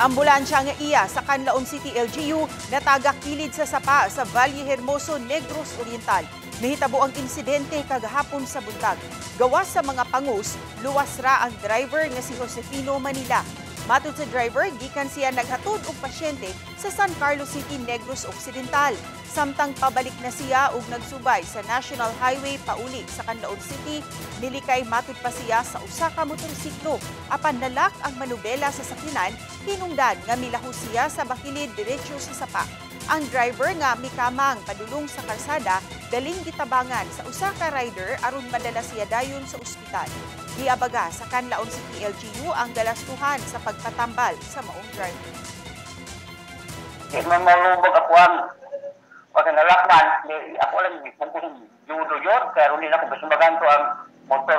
Ambulansya nga iya sa Canlaon City LGU natagak kilid sa sapa sa Valle Hermoso, Negros Oriental. Nahitabo ang insidente kagahapon sa buntag. Gawas sa mga pangus, luwas ra ang driver nga si Josefino Manila. Matod sa driver, gikan siya naghatod og pasyente sa San Carlos City, Negros Occidental. Samtang pabalik na siya og nagsubay sa National Highway pauli sa Canlaon City, nilikay matud pa siya sa usa ka motorsiklo. Apan nalak ang manubela sa sakyanan, hinungdan nga milahos siya sa bakilid diretso sa sapa. Ang driver nga mikamang padulong sa karsada, daling gitabangan sa usa ka rider aron madala siya dayon sa ospital. Giabaga sa Canlaon City LGU ang galastuhan sa pagpatambal sa maong driver. Di man malubog ako ang pag nalakman, di, ako lang kung judo yun, pero hindi na ako basta maganto ang motor.